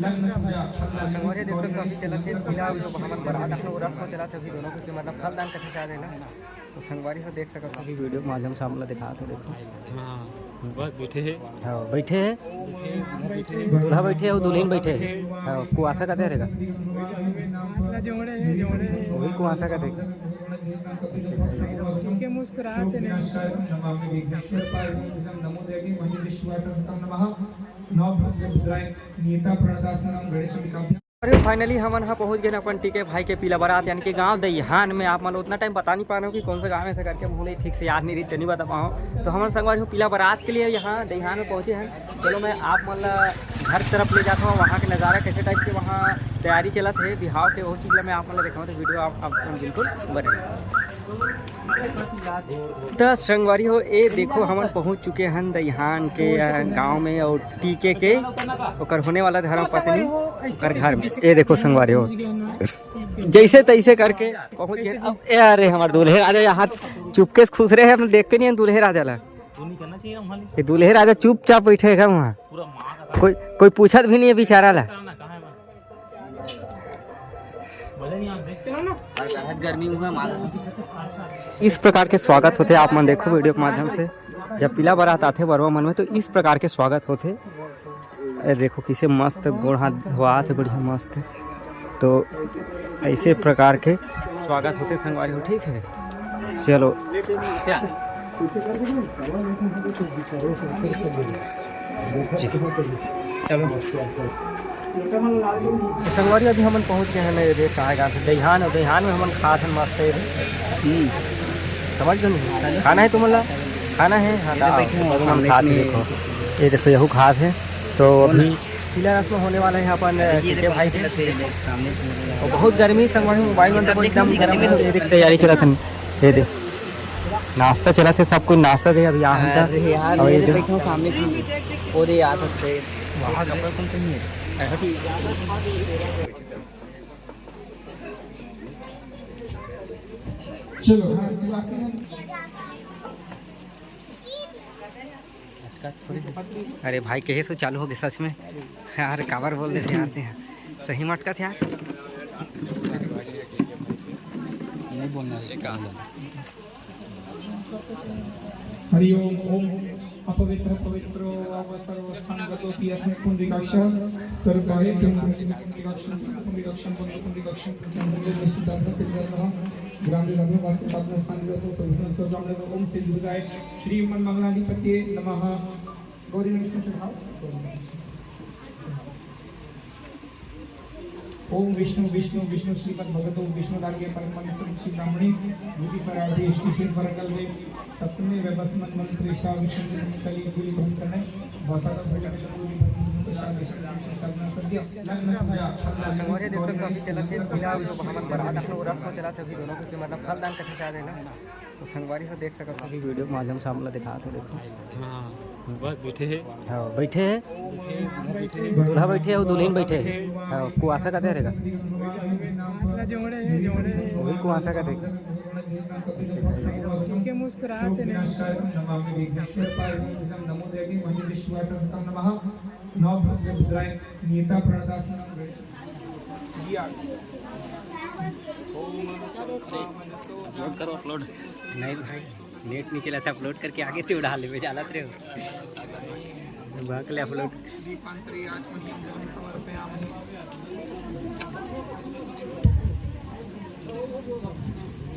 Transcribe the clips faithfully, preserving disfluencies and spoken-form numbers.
संगवारी देख सकत हो, अभी चलत हे पीला, जो हमन बरात आथे, वो रस्म चलत हे अभी दोनों के, मतलब फलदान कथे जा रहे ना। तो संगवारी हो देख सकत हो, अभी वीडियो के माध्यम से आप मन ला दिखात हो, देखो। हाँ, बस बैठे हे। हाँ, बैठे हे। दूल्हा बैठे हे अउ दुल्हिन बैठे हे। हाँ, कुआसा कथे रे का? मतलब जोड़े हे, जोड़े हे। वही कुआसा कथे। ठीक है, मुस्कुरात हे ने। अरे, finally हमन ह पहुंच गए अपन टीके भाई के पीला बरात, यानी कि गांव दईहान में। आप मन उतना टाइम बता नहीं पाए हो कि कौन सा गांव है, ऐसे करके मुझे ठीक से याद नहीं रही, तो नहीं बता पाऊँ। तो हमन संगवारी हो पीला बरात के लिए यहाँ दईहान में पहुंचे हैं। चलो, मैं आप मन ला घर तरफ ले जाता हूँ, वहाँ के नज़ारा कैसे टाइप के वहाँ तैयारी चलत है बिहाव के, वो चीज़ ला मैं आप मन ला दिखाऊँ। तो वीडियो आप, आप मन बिल्कुल बने। त संगवारी हो, ए देखो, हमन पहुंच चुके हन दईहान के, अ, गांव में, और टीके के ओकर होने वाला धर्म पत्नी ओकर घर में। ए देखो संगवारी हो, जैसे तैसे करके पहुंच गए। अब ए, अरे हमार दूल्हे राजा यहाँ चुपके से खुश रहे, हम देखते नहीं हैं दूल्हे राजा ला। ये दूल्हे राजा चुपचाप बैठे हैं वहाँ, कोई कोई पूछत भी नहीं है बेचारा ला। गर्मी हुआ मालूम। इस प्रकार के स्वागत होते, आप मन देखो वीडियो के माध्यम से। जब पीला बरात आथे बरवा मन में, तो इस प्रकार के स्वागत होते। ए देखो, किसे मस्त गोड़ हाथ धोआत हे, बढ़िया मस्त। तो ऐसे प्रकार के स्वागत होते संगवारी हो, ठीक है। चलो। जी। चलो। तो संगवारी, अभी हमन पहुंच गए हैं नए देश, कहाँ गाँव से, दईहान। और दईहान में हमन खात हन मस्त, ये भी। हम्म। समझ गए नहीं? खाना है तुमन ला? खाना है? हाँ, ये तो बैठे हैं, हमन सामने खात में। देखो, ये देखो, यहू खात है। तो अभी पीला रस्म होने वाला है अपन, ये ठीक है देखो, भाई के। ये देखो, सामने से और बहुत गर्मी संगवारी, मोबाइल में तो एकदम गर्मी हो गई। तैयारी चलत है। ये देख, नाश्ता चलत हे, सब कोई नाश्ता दे। अभी यहाँ अरे यार, और ये ये तो देखो। बैठे हो सामने की, वो दे आ सकते हैं। वहाँ कपड़ा कौन पहनी है? चलो, हाँ, शिवासी ने अरे भाई, कहे सो चालू हो गए सच में। यार, काबर बोल देते यार, ते सही मटका थे यार। नहीं बोलना है। हरि ओम। ओम अपवित्र पवित्रो वा सर्वस्थान गतोपि अस्मिन् पुंडरीकाक्ष सर्वकार्येभ्यो पुंडरीकाक्षं पुंडरीकाक्षं पुंडरीकाक्षं पुंडरीकाक्षं ग्राम देवता वास्तु पात्र स्थान गतो सर्वप्रथम सर्वम ओम श्री दुर्गाय श्री मन मंगलाधिपत्ये नमः। गौरी लक्ष्मी चढ़ाओ। ओम विष्णु विष्णु विष्णु श्रीमद् भगवतो विष्णु रागे परम मंत्र श्री ब्राह्मणी विधि पराधे श्री श्री परकल में सप्तमी व्यवस्थमन मंत्र इष्टा विष्णु कली गुली भंकने वाता भूल के गुली भंकने प्रसाद विष्णु विष्णु साधना सद्य लग्न पूजा संगवारी देख सकते हो, अभी चलत हे पीला, जो हमन बरात अपन रस्म चलत हे अभी दोनों के, मतलब फलदान कथे जा रहे ना। तो संगवारी हो देख सकत हो, अभी वीडियो के माध्यम से आप मन ला दिखात हो, देखो। हाँ, बस बैठे हे। हाँ, बैठे हे। दूल्हा बैठे हे अउ दुल्हिन बैठे हे। हाँ, कुआसा कथे रे का? मतलब जोड़े हे, जोड़े हे। वही कुआसा कथे। ठीक है, मुस्कुरात हे ने। नमो देवी महेश्वर नमः। नौ भद्र मुद्राएं नियता प्रणता जी आ गए। अपलोड करो, अपलोड। नहीं भाई, नेट नहीं चला था, अपलोड करके आगे थे, उड़ा ले, में डालत रहे हो। भाग ले अपलोड।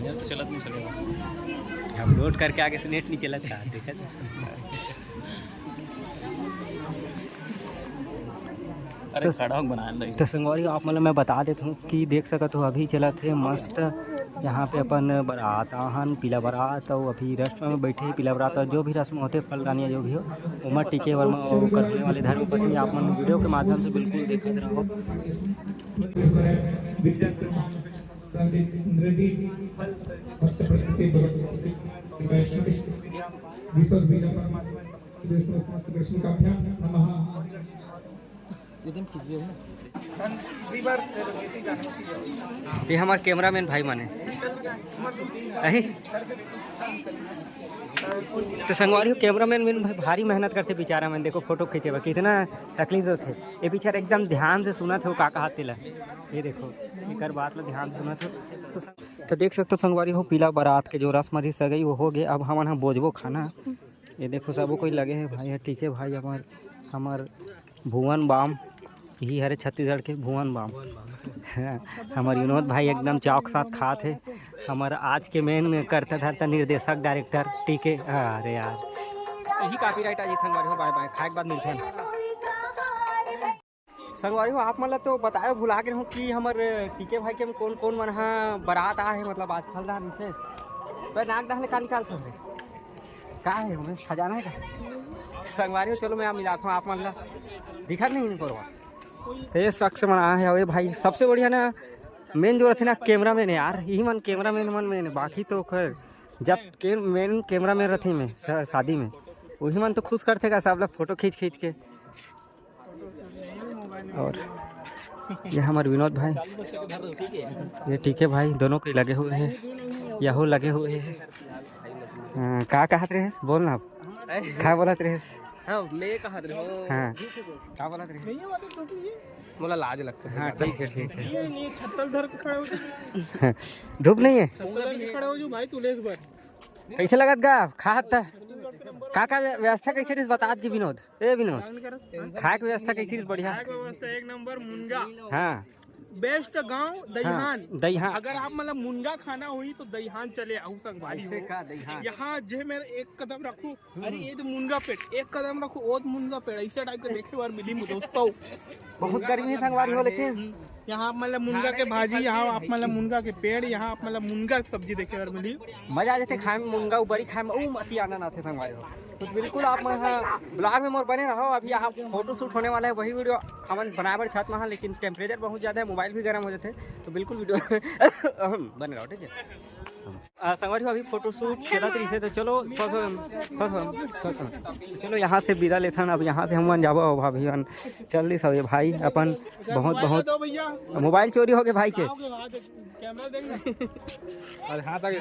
नेट तो चलत नहीं चलेगा। अपलोड करके आगे से नेट नहीं चलत था, देखा था। अरे तो खड़ा होके बनाए लगे। तो संगवारी, आप मन ल मैं बता देत हूँ कि देख सकत हो, अभी चलत हे मस्त यहाँ पे अपन बरात आहन, पीला बरात, अउ अभी रस्म में बैठे हे पीला बरात, अउ जो भी रस्म होथे, फलदानिया जो भी हो, ओमा टीके वर्मा अउ ओकर होने वाले धर्म पत्नी, आप मन वीडियो के माध्यम से बिल्कुल देखत रहो। विश्वस्मिता परमात्मा समस्त कृष्ण काभ्याम नमः। ये हमार कैमरामैन भाई माने। अही। तो संगवारी हो, कैमरामैन मन भाई भारी मेहनत करथे बेचारा मन। देखो, फोटो खींचे बर कितना तकलीफ होथे। ये बेचारा एकदम ध्यान से सुनत हे, वो का कहत तेला। ये देखो, एकर बात ला ध्यान से सुनत हे। तो संग-, तो देख सकते हो संगवारी हो, पीला बारात के जो रस्म रहिस सगई, वो हो गए। अब हमन ह बोजबो खाना। ये देखो, सबो कोई लगे हे भाई, ये टीके भाई, हमर, हमर भुवन बाम, यही हरे छत्तीसगढ़ के भुवन बाम। हाँ, हमर विनोद भाई एकदम चाव के साथ खात हे। हमर आज के मेन करता धरता निर्देशक, डायरेक्टर टीके। अरे यार, यही कॉपीराइट आ जी संगवारी हो। बाय बाय, खाए के बाद मिलते हैं। संगवारी हो, आप मन ला तो बताए भुला गे रहूं कि हमर टीके भाई के कोन कोन मन ह बारात आ हे, मतलब आज फलदान से। बे नाक डाहले का निकाल सकते? का हे, हमें सजाना हे का? संगवारी हो, चलो मैं आप मिलाता हूँ आप मन ला। दिखत नहीं इनको। तो ये शख्स मन आए हे। अबे भाई, सबसे बढ़िया ना मेन जो रथे ना कैमरामैन हे यार, यही मन कैमरामैन मन मेन, बाकी तो खैर जब के मेन कैमरामैन रथे में स-, शादी में, वही मन तो खुश करथे का सब लोग फोटो खींच खींच के। और ये हमर विनोद भाई, ये टीके भाई, दोनों कोई लगे हुए हे, यहू लगे हुए हे। हाँ, का कहत रहे? बोल ना आप। का बोलत रहे? हाँ, मैं कहत रहे हो। हाँ, का बोलत रहे? मोला लाज लगता है। हाँ, ठीक है, ठीक है। ये, ये छत्तल धर के खड़े हो जाओ। धूप नहीं है? छत्तल धर के खड़े हो जाओ भाई, तू लेस बर। कैसे लगत गा खात? का का व्य-, व्यवस्था कैसे रहिस, बता जी विनोद। ए विनोद, खाए के व्यवस्था कैसे रहिस? बढ़िया। खाए के व्यवस्था एक नंबर। मुनगा। हाँ। बेस्ट गांव दहिहान। हाँ, दहिहान। अगर आप मतलब मुनगा खाना होही तो दहिहान चले आऊ संगवारी हो। का दहिहान? यहाँ जे मेर एक कदम रखू, अरे ये तो मुनगा पेड़, एक कदम रखू, ओद मुनगा पेड़, ऐसे टाइप के देखे बर मिली दोस्तों। बहुत गर्मी हे संगवारी हो, लेकिन यहाँ आप मतलब मुनगा के भाजी, यहाँ आप मतलब मुनगा के पेड़, यहाँ आप मतलब मुनगा के सब्जी देखे बर मिली। मजा आ जाथे खाए में, मुनगा ऊपरी खाए में, ऊ अति आनंद आथे संगवारी हो। तो बिल्कुल आप मन ह ब्लॉग में मोर बने रहो। अभी यहाँ फोटो शूट होने वाला है, वही वीडियो हमन बनाए बर छत में हा, लेकिन टेम्परेचर बहुत ज़्यादा है, मोबाइल भी गर्म हो जाथे, तो बिल्कुल वीडियो बने रहो, ठीक है। आ, संगवारी हो, अभी फोटो शूट चलत रहिसे, तो चलो, थोड़ा, थोड़ा, थोड़ा, थोड़ा, थोड़ा, चलो, यहाँ से विदा लेथन। अब यहाँ से हमन जाबो, अब भाभी मन चल दिस हवे भाई अपन। बहुत, बहुत दो भैया। मोबाइल चोरी हो गए भाई के। आओगे, वहाँ देख, कैमरा देख ना। अरे हाथ आगे।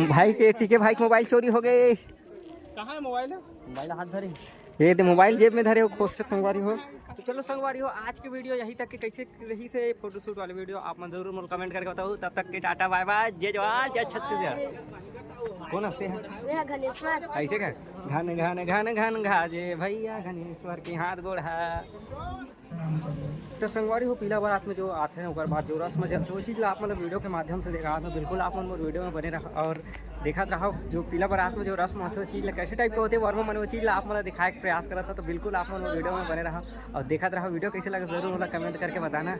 भाई के, टीके भाई के मोबाइल चोरी हो गए। कहाँ है मोबाइल? मोबाइल हाथ धरे। ये दे मोबाइल जेब में धरे हो, खोजते संगवारी हो। तो चलो संगवारी हो, आज की वीडियो यहीं तक के। कैसे रहिसे फोटोशूट वाली वीडियो, आप मन जरूर मोला कमेंट करके बताओ। तब तक के टाटा बाय बाय, जय जोहार, जय छत्तीसगढ़। कौन हंसते हैं? वे ह घनेश्वर। ऐसे का? घन घन घन घन घा जे भैया घनेश्वर के हाथ गोड़ हा। तो संगवारी हो, पीला बारात में जो आथे हैं, ओकर बाद जो रस्म चलथे, वो चीज़ ला आप मतलब वीडियो के माध्यम से देखा था। बिल्कुल आप मन मोर वीडियो में बने रहा और देखत रहा जो पीला बारात में जो रस्म होथे, वो चीज़ ला कैसे टाइप के होथे, वर्मा मन वो चीज़ ला आप मतलब दिखाए के प्रयास करत था। तो बिल्कुल आप मन मोर वीडियो में बने रहा और देखत रहा। वीडियो कैसे लगे जरूर मोला कमेंट करके बताना।